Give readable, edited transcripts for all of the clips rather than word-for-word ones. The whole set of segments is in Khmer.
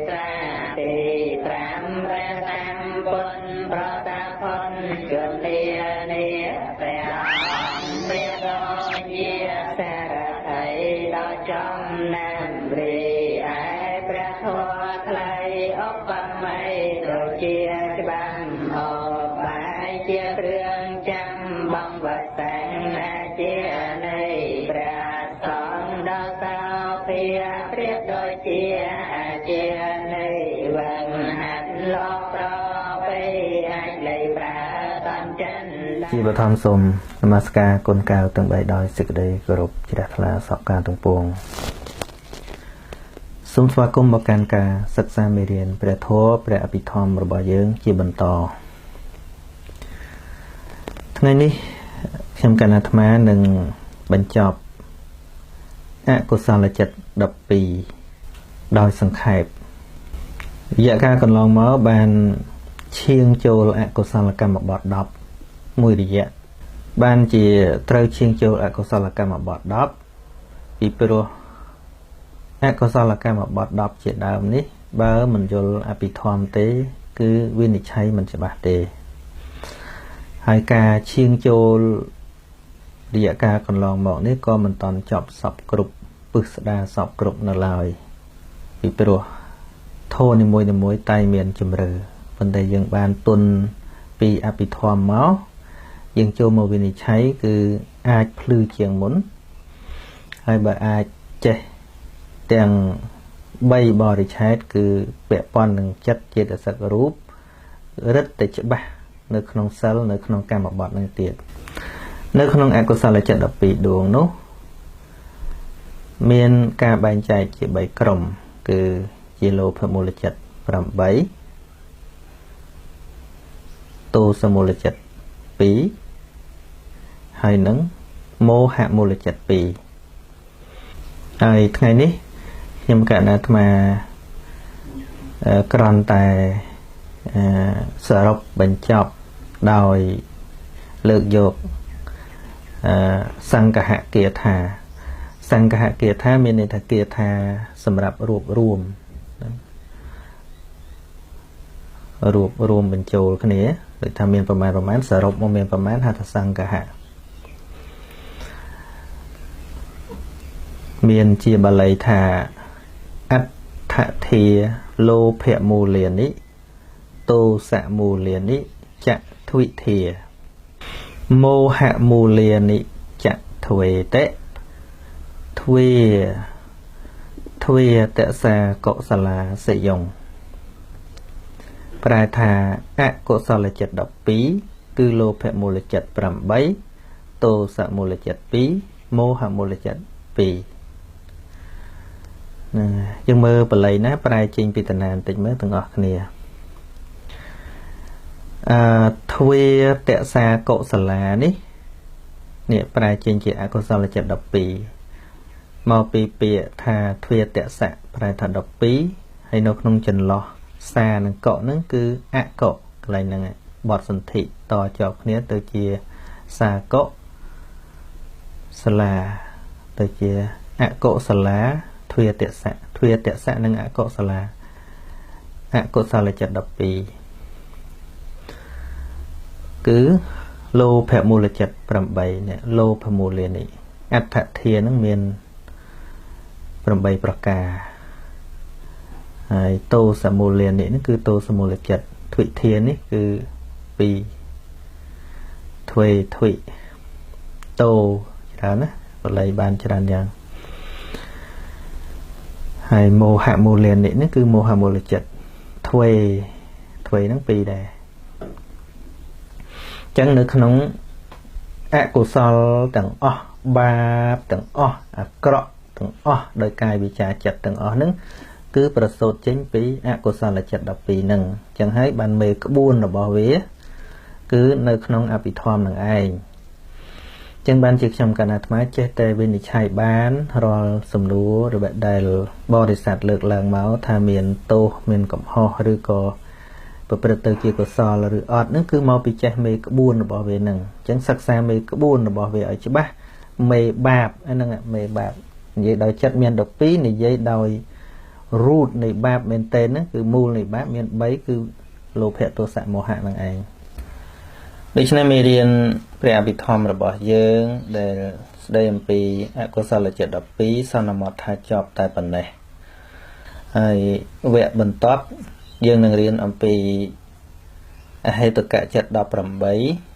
សាទី5ព្រះសម្ពុទ្ធប្រតាផនជននានាព្រះអង្គព្រះដូចជាសារថៃដល់ចំណាំរីឯព្រះធម៌ថ្លៃឧបមាដូចជាច្បាំអបាយជាគ្រឿងចាំបងវសាំងណាជានៃព្រះសង្ឃដល់សោភាប្រៀបដូចជាអាជានៃវងហាត់លោកប្រពៃអាចលៃប្រើតំចិនជាបឋមសូមនមស្ការគុណកៅទាំង3ដោយសេចក្តីគោរពជ្រះថ្លាសពការទាំងពួងសូមស្វាគមន៍មកកាន់ការសិក្សាមេរៀនព្រះធម៌ព្រះអភិធម្មរបស់យើងជាបន្តថ្ងៃនេះខ្ញុំកណ្ណាអាត្មានឹងបញ្ចប់អកុសលចិត្ត12ដោយសង្ខេបរយៈកាលកន្លងមកបានឈៀងចូលអកុសលកម្មបទ10មួយរយៈបានជាត្រូវឈៀងចូលអកុសលកម្មបទ10ពីព្រោះអកុសលកម្មបទ10ជាដើមនេះបើមិនយល់អភិធម្មទេគឺវិនិច្ឆ័យមិនច្បាស់ទេហើយការឈៀងចូលរយៈកាលកន្លងមកនេះក៏មិនតាន់ចប់សពគ្រប់ពឹស្ដាសពគ្រប់នៅឡើយពីព្រោះធម៌នីមួយៗតែមានជំរឿប៉ុន្តែយើងបានទុនពីអភិធម្មមកយើងចូលមកវិនិច្ឆ័យគឺអាចភ្លឺជាងមុនហើយបើអាចចេះទាំង3បរិឆេទគឺពាក់ព័ន្ធនឹងចិត្តចេតសិករូបរឹតតែច្បាស់នៅក្នុងសិលនៅក្នុងកម្មបត្តិនឹងទៀតនៅក្នុងអកុសលចិត្ត12ដួងនោះមានការបែងចែកជា3ក្រុមគឺជាលោភមូលចិត្ត8ទោសមូលចិត្ត2ហើយនឹងមោហមូលចិត្ត2ហើយថ្ងៃនេះខ្ញុំកណ្ណាអាត្មាគ្រាន់តែសរុបបញ្ចប់ដោយលើកយកសង្កហគាថាសង្កហគាថាមានន័យថាគាថាសម្រាប់រួបរួមរួបរួមបញ្ចូលគ្នាដូចថាមានប្រមាណសរុបមកមានប្រមាណហៅថាសង្កហៈមានជាបាលីថាអដ្ឋធាលោភមូលានិទោសមូលានិចទ្វិធាមោហមូលានិចទ្វេតិទ្វេទ្វេតសាកុសលាសិយងប្រែថាអកុសលចិត្ត12គឺលោភមូលចិត្ត8ទោសមូលចិត្ត2មោហមូលចិត្ត2ណាយើងមើលបាលីណាប្រែចេញពីតាណាបន្តិចមើលទាំងអស់គ្នាទ្វេតសាកុសលានេះនេះប្រែចេញជាអកុសលចិត្ត12មកពីពាក្យថាទ្វេតសៈប្រែថា12ហើយនៅក្នុងចន្លោះសានិងកុហ្នឹងគឺអកុកន្លែងហ្នឹងបទសន្ធិតជាប់គ្នាទៅជាសាកុសលាទៅជាអកុសលាទ្វេតសៈទ្វេតសៈនិងអកុសលាអកុសលចិត្ត12គឺលោភមូលចិត្ត8នេះលោភមូលានេះអដ្ឋធានឹងមាន8ប្រការហើយទោសមូលានេះគឺទោសមូលចិត្តទ្វិធានេះគឺ2ទ្វេទ្វិតោច្រើនណាបាលីបានច្រើនយ៉ាងហើយមោហមូលានេះគឺមោហមូលចិត្តទ្វេទ្វេហ្នឹង2ដែរចឹងនៅក្នុងអកុសលទាំងអស់បាបទាំងអស់អាក្រក់ទាំងអស់ដោយកាយវិចារចិត្តទាំងអស់ហ្នឹងគឺប្រសូតចេញពីអកុសលចិត្ត12ហ្នឹងចឹងហើយបានមេក្បួនរបស់វាគឺនៅក្នុងអភិធម្មនឹងឯងចឹងបានជាខ្ញុំកណ្ណាអាត្មាចេះតែវិនិច្ឆ័យបានរាល់សំណួររបស់ដែលបរិស័ទលើកឡើងមកថាមានទោសមានកំហុសឬក៏ប្រព្រឹត្តទៅជាកុសលឬអត់ហ្នឹងគឺមកពីចេះមេក្បួនរបស់វាហ្នឹងអញ្ចឹងសិក្សាមេក្បួនរបស់វាឲ្យច្បាស់មេបាបហ្នឹងមេបាបនិយាយដោយចិត្តមាន12និយាយដោយ រូតនៃបាបមែនទែនហ្នឹងគឺមូលនៃបាបមាន3គឺលោភៈទោសៈមោហៈហ្នឹងឯងដូច្នេះមេរៀនព្រះអភិធម្មរបស់យើងដែលស្ដីអំពីអកុសលចិត្ត12សន្មតថាចប់តែប៉ុណ្ណេះហើយវគ្គបន្ទាប់យើងនឹងរៀនអំពីអហេតុកចិត្ត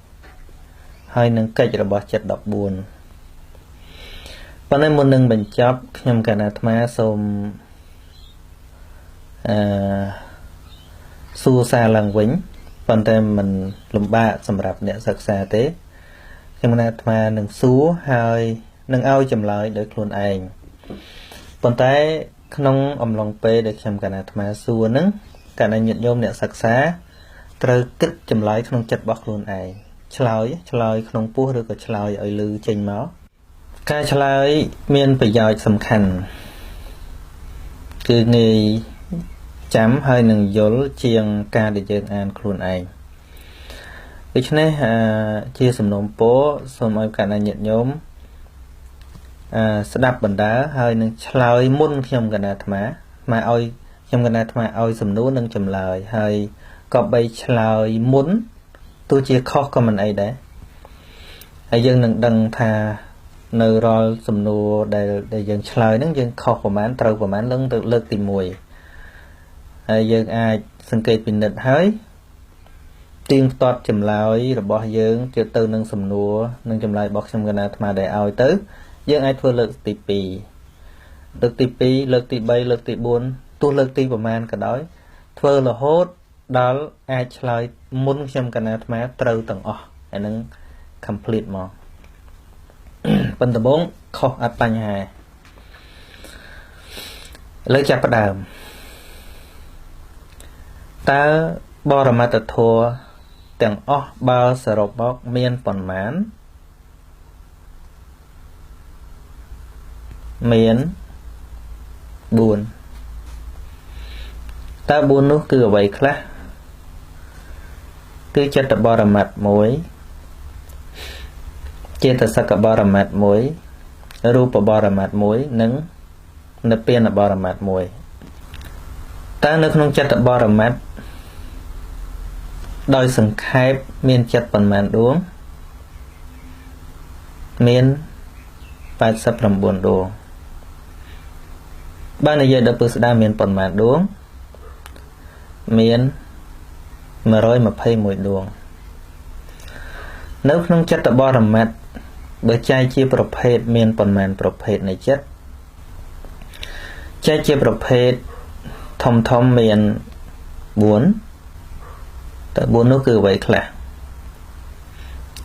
18ហើយនឹងកិច្ចរបស់ចិត្ត14ប៉ុន្តែមុននឹងបញ្ចប់ខ្ញុំកណ្ណាអាត្មាសូមសួរសារឡើងវិញប៉ុន្តែมันលំបាកសម្រាប់អ្នកសិក្សាទេខ្ញុំកណ្ណាអាត្មានឹងសួរហើយនឹងឲ្យចម្លើយដោយខ្លួនឯងប៉ុន្តែក្នុងអំឡុងពេលដែលខ្ញុំកណ្ណាអាត្មាសួរហ្នឹងកណ្ណាញាតិញោមអ្នកសិក្សាត្រូវគិតចម្លើយក្នុងចិត្តរបស់ខ្លួនឯងឆ្លើយក្នុងពោះឬក៏ឆ្លើយឲ្យឮចេញមកការឆ្លើយមានប្រយោជន៍សំខាន់គឺងាយចាំហើយនឹងយល់ជាងការដែលយើងអានខ្លួនឯងដូច្នេះជាសំណូមពរសូមឲ្យកណ្ណាញាតិញោមស្ដាប់បណ្ដាហើយនឹងឆ្លើយមុនខ្ញុំកណ្ណាអាត្មាមកឲ្យខ្ញុំកណ្ណាអាត្មាឲ្យសំណួរនិងចម្លើយហើយក៏បីឆ្លើយមុនទោះជាខុសក៏មិនអីដែរហើយយើងនឹងដឹងថានៅរាល់សំណួរដែលយើងឆ្លើយហ្នឹងយើងខុសប្រមាណត្រូវប្រមាណឡើងទៅលើកទី1ហើយយើងអាចសង្កេតពិនិត្យហើយទៀងផ្ទាត់ចម្លើយរបស់យើងទៅនឹងសំណួរនិងចម្លើយរបស់ខ្ញុំកណ្ណាអាត្មាដែលឲ្យទៅយើងអាចធ្វើលើកទី2លើកទី2លើកទី3លើកទី4ទោះលើកទីប្រមាណក៏ដោយធ្វើរហូតដល់អាចឆ្លើយមុនខ្ញុំកណ្ណាអាត្មាត្រូវទាំងអស់អានឹង complete មកប៉ុន្តែដំបូងខុសអត់បញ្ហាឥឡូវចាប់ផ្ដើមតើបរមត្តធម៌ទាំងអស់បើសរុបមកមានប៉ុន្មានមាន4តើ4នោះគឺអ្វីខ្លះគឺចិត្តបរមត្ត1ចេតសិកបរមត្ត1រូបបរមត្ត1និងនិព្វានបរមត្ត1តើនៅក្នុងចិត្តបរមត្តដោយសង្ខេបមានចិត្តប៉ុន្មានដួងមាន89ដួងបើនិយាយដល់ពឹស្ដាមានប៉ុន្មានដួងមាន121ដួងនៅក្នុងចិត្តបរមត្តបើចែកជាប្រភេទមានប៉ុន្មានប្រភេទនៃចិត្តចែកជាប្រភេទធំធំមាន4តើ4នោះគឺអ្វីខ្លះ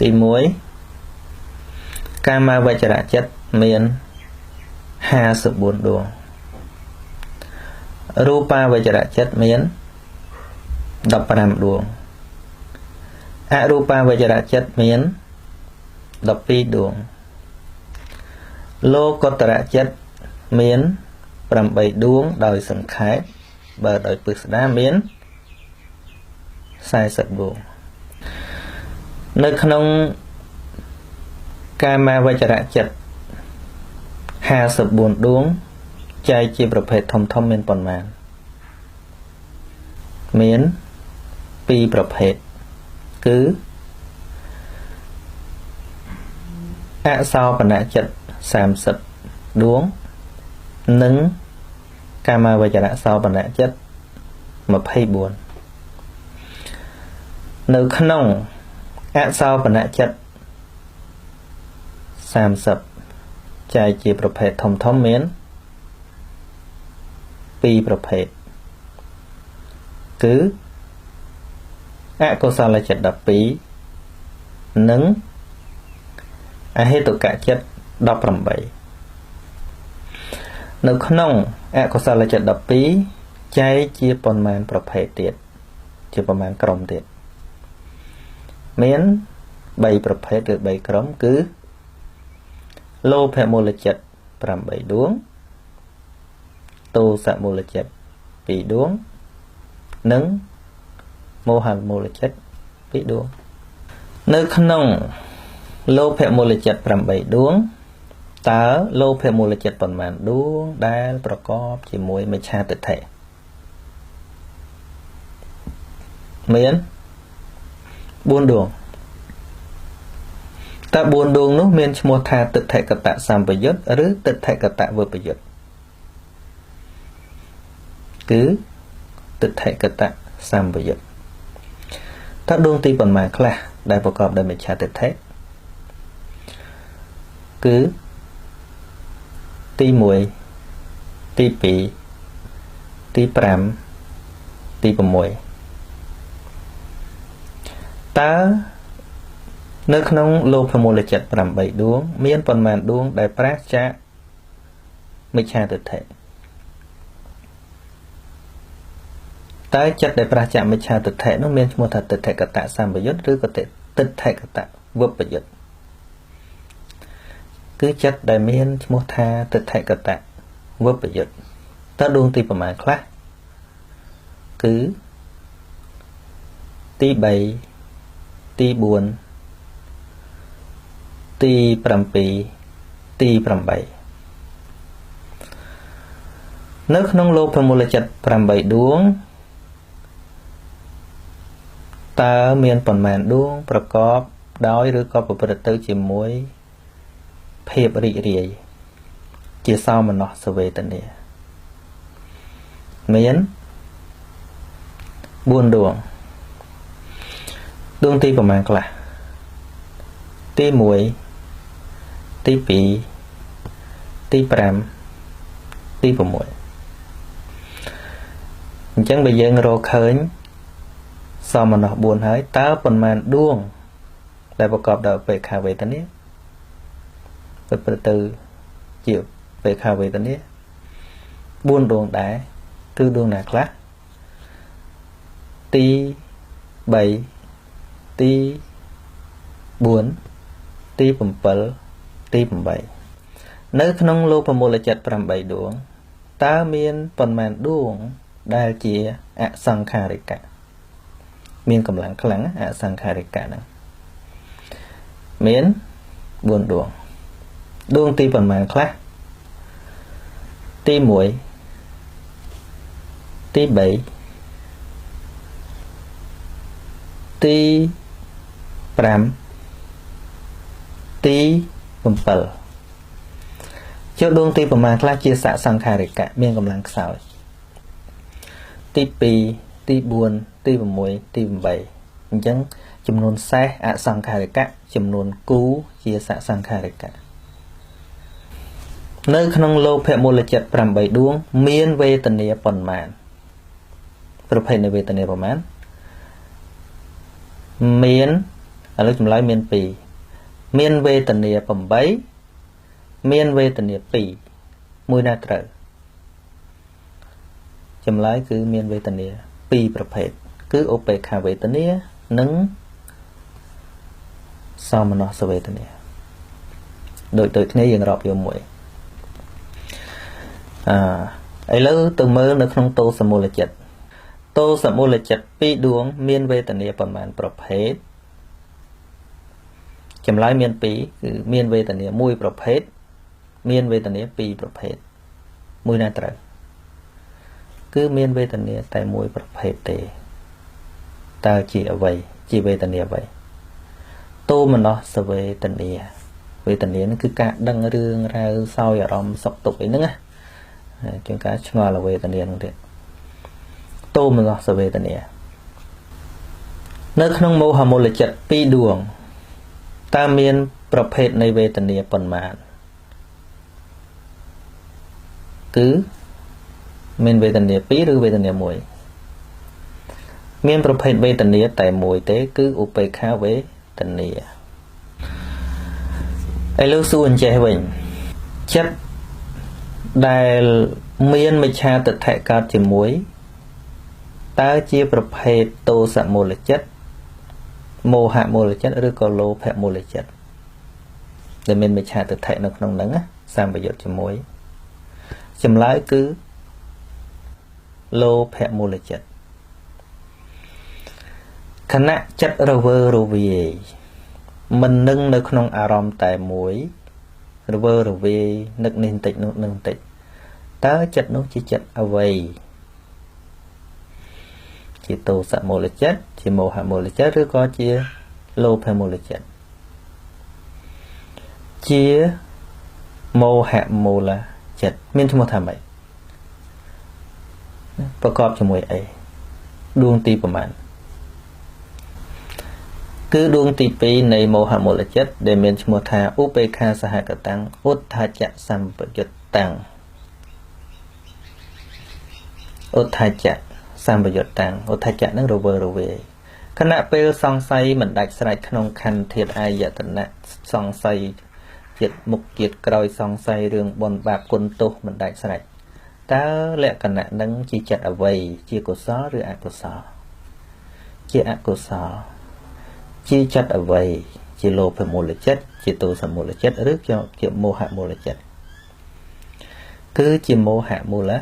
ទី1កាមាវចរចិត្តមាន54ដួងរូបាវចរចិត្តមាន15ដួងអរូបាវចរចិត្តមាន12ដួងលោកុត្តរចិត្តមាន8ដួងដោយសង្ខេបបើដោយពឹស្ដាមាន40ដួងនៅក្នុងកាមាវចរចិត្ត54ដួងចែកជាប្រភេទធំៗមានប៉ុន្មានមាន2ប្រភេទគឺអសោបនចិត្ត30ដួងនិងកាមាវចរសោបនចិត្ត24នៅក្នុងអសោបនចិត្ត30ចែកជាប្រភេទធំៗមាន2ប្រភេទគឺអកុសលចិត្ត12និងអហេតុកចិត្ត18នៅក្នុងអកុសលចិត្ត12ចែកជាប៉ុន្មានប្រភេទទៀតជាប៉ុន្មានក្រុមទៀតមាន3ប្រភេទឬ3ក្រុមគឺលោភមូលចិត្ត8ដួងទោសមូលចិត្ត2ដួងនិងមោហមូលចិត្ត2ដួងនៅក្នុងលោភមូលចិត្ត8ដួង តើលោភមូលចិត្តប៉ុន្មានដួងដែលប្រកបជាមួយមិច្ឆាទិដ្ឋិមាន4ដួងតើ4ដួងនោះមានឈ្មោះថាទិដ្ឋិកតសម្បយុត្តឬទិដ្ឋិកតវិបយុត្តគឺទិដ្ឋិកតសម្បយុត្តតើដួងទីប៉ុន្មានខ្លះដែលប្រកបដោយមិច្ឆាទិដ្ឋិគឺទី1ទី2ទី5ទី6តើនៅក្នុងលោភមូលចិត្ត8ដួងមានប៉ុន្មានដួងដែលប្រាសចាកមិច្ឆាទិដ្ឋិតើចិត្តដែលប្រាសចាកមិច្ឆាទិដ្ឋិនោះមានឈ្មោះថាទិដ្ឋិកតសម្បយុត្តឬក៏ទិដ្ឋិកតវិបយុត្តគឺចិត្តដែលមានឈ្មោះថាទិដ្ឋិកតវិបយុត្តតើដួងទីប្រមាណខ្លះគឺទី3ទី4ទី7ទី8នៅក្នុងលោភមូលចិត្ត8ដួងតើមានប៉ុន្មានដួងប្រកបដោយឬក៏ប្រព្រឹត្តទៅជាមួយភាពរីករាយជាសោមនស្សវេទនាមាន4ដួងដួងទីប្រមាណខ្លះទី1ទី2ទី5ទី6អញ្ចឹងបើយើងរកឃើញសោមនស្ស4ហើយតើប៉ុន្មានដួងដែលប្រកបដោយឧបេក្ខាវេទនាប្រព្រឹត្តទៅជាឧបេក្ខាវេទនា4ដួងដែរគឺដួងណាខ្លះទី3ទី4ទី7ទី8នៅក្នុងលោភមូលចិត្ត8ដួងតើមានប៉ុន្មានដួងដែលជាអសង្ខារិកៈមានកម្លាំងខ្លាំងអសង្ខារិកៈហ្នឹងមាន4ដួងដួងទីប៉ុន្មានខ្លះទី1ទី3ទី5ទី7ចុះដួងទីប្រមាណខ្លះជាសសង្ខារិកៈមានកម្លាំងខ្សោយទី2ទី4ទី6ទី8អញ្ចឹងចំនួនសេះអសង្ខារិកៈចំនួនគូជាសសង្ខារិកៈនៅក្នុងលោភមូលចិត្ត8ដួងមានវេទនាប៉ុន្មានប្រភេទនៃវេទនាប៉ុន្មានមានឥឡូវចម្លើយមាន2មានវេទនា8មានវេទនា2មួយណាត្រូវចម្លើយគឺមានវេទនា2ប្រភេទគឺឧបេក្ខាវេទនានិងសោមនស្សវេទនាដូចគ្នាយើងរាប់យកមួយឥឡូវទៅមើលនៅក្នុងទោសមូលចិត្តទោសមូលចិត្ត2ដួងមានវេទនាប៉ុន្មានប្រភេទចម្លើយមាន2គឺមានវេទនា1ប្រភេទមានវេទនា2ប្រភេទមួយណាត្រូវគឺមានវេទនាតែមួយប្រភេទទេតើជាអ្វីជាវេទនាអ្វីទោមនស្សវេទនាវេទនានេះគឺការដឹងរឿងរ៉ាវសោយអារម្មណ៍សុខទុក្ខអីហ្នឹងណាជាងការឆ្ងល់វេទនាហ្នឹងទៀតទោមនស្សវេទនានៅក្នុងមោហមូលចិត្ត2ដួងតើមានប្រភេទនៃវេទនាប៉ុន្មានគឺមានវេទនា2ឬវេទនា1មានប្រភេទវេទនាតែមួយទេគឺឧបេក្ខាវេទនាឥឡូវសួរអញ្ចេះវិញចិត្តដែលមានមិច្ឆាទិដ្ឋិកើតជាមួយតើជាប្រភេទទោសមូលចិត្តមោហមូលចិត្តឬក៏លោភមូលចិត្តដែលមានមិច្ឆាទិដ្ឋិនៅក្នុងហ្នឹងសម្បយុត្តជាមួយចម្លើយគឺលោភមូលចិត្តខណៈចិត្តរវើរវាយមិននឹងនៅក្នុងអារម្មណ៍តែមួយ រវើរវាយនឹកនេះបន្តិចនោះនឹងបន្តិចតើចិត្តនោះជាចិត្តអ្វីជាទោសមូលចិត្តជាមោហមូលចិត្តឬក៏ជាលោភមូលចិត្តជាមោហមូលចិត្តមានឈ្មោះថាម៉េចប្រកបជាមួយអីដួងទីប្រមាណគឺដួងទី2នៃមោហមូលចិត្តដែលមានឈ្មោះថាឧបេក្ខាសហកតាំងឧទ្ថាចៈសម្បយុត្តតាំងឧទ្ថាចៈសម្បយុត្តតាំងឧទ្ថាចៈនឹងរវើរវាយខណៈពេលសង្ស័យមិនដាច់ស្រេចក្នុងខន្ធធាតុអាយតនៈសង្ស័យជាតិមុខជាតិក្រោយសង្ស័យរឿងបុណ្យបាបគុណទោសមិនដាច់ស្រេចតើលក្ខណៈនឹងជាចិត្តអ្វីជាកុសលឬអកុសលជាអកុសលជាចិត្តអ្វីជាលោភមូលចិត្តជាទោសមូលចិត្តឬជាមោហមូលចិត្តគឺជាមោហមូល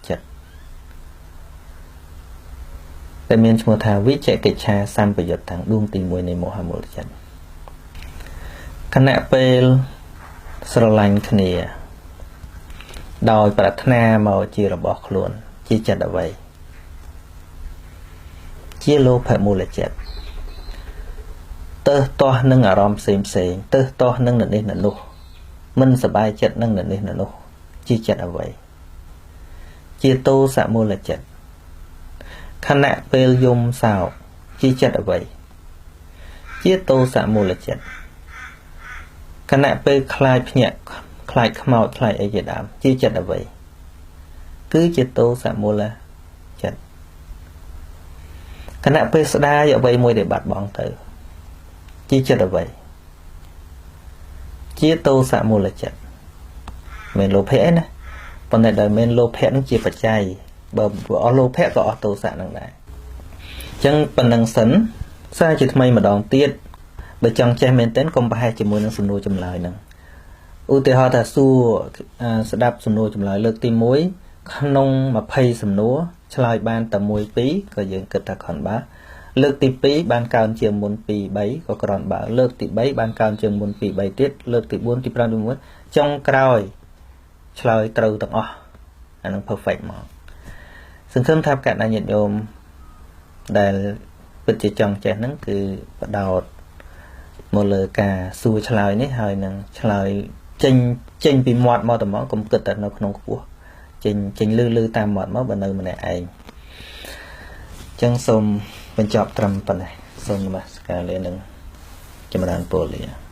ចិត្តដែលមានឈ្មោះថាវិជ្ជកិច្ឆាសម្បយុត្តតាំងដួងទី1នៃមោហមូលចិត្តខណៈពេលស្រឡាញ់គ្នាដោយប្រាថ្នាមកជារបស់ខ្លួនជាចិត្តអ្វីជាលោភមូលចិត្តទៅទាស់នឹងអារម្មណ៍ផ្សេងផ្សេងទៅទាស់នឹងនេះនោះមិនសប្បាយចិត្តនឹងនេះនោះជាចិត្តអ្វីជាទោសមូលចិត្តខណៈពេលយំសោកជាចិត្តអ្វីជាទោសមូលចិត្តខណៈពេលខ្លាចភ្ញាក់ខ្លាចខ្មោចខ្លាចអីជាដើមជាចិត្តអ្វីគឺជាទោសមូលចិត្តខណៈពេលស្ដាយអ្វីមួយដែលបាត់បង់ទៅជាចិត្តអ្វីជាទោសមូលចិត្តមិនលោភៈឯណាប៉ុន្តែដែលមិនលោភៈនឹងជាបច្ច័យបើអស់លោភៈក៏អស់ទោសៈនឹងដែរអញ្ចឹងប៉ុណ្ណឹងសិនសារជាថ្មីម្ដងទៀតបើចង់ចេះមែនទែនកុំប្រហែសជាមួយនឹងសំណួរចម្លើយហ្នឹងឧទាហរណ៍ថាសួរស្ដាប់សំណួរចម្លើយលើកទី1ក្នុង20សំណួរឆ្លើយបានតែ1 2ក៏យើងគិតថាគ្រាន់បើលើកទី2បានកើនជាងមុន2 3ក៏គ្រាន់បើលើកទី3បានកើនជាងមុន2 3ទៀតលើកទី4ទី5ទី6ចុងក្រោយឆ្លើយត្រូវទាំងអស់អានឹង perfect មកសង្ឃឹមថាកណ្ដាញាតិញោមដែលពិតជាចង់ចេះហ្នឹងគឺបដោតមកលើការសួរឆ្លើយនេះហើយនឹងឆ្លើយចេញពីមាត់មកតែមកកុំគិតតែនៅក្នុងខ្ពស់ចេញលឺតាមមាត់មកបើនៅម្នាក់ឯងអញ្ចឹងសូមបញ្ចប់ត្រឹមប៉ុណ្ណេះសូមនមស្ការលានឹងចម្រើនពរលា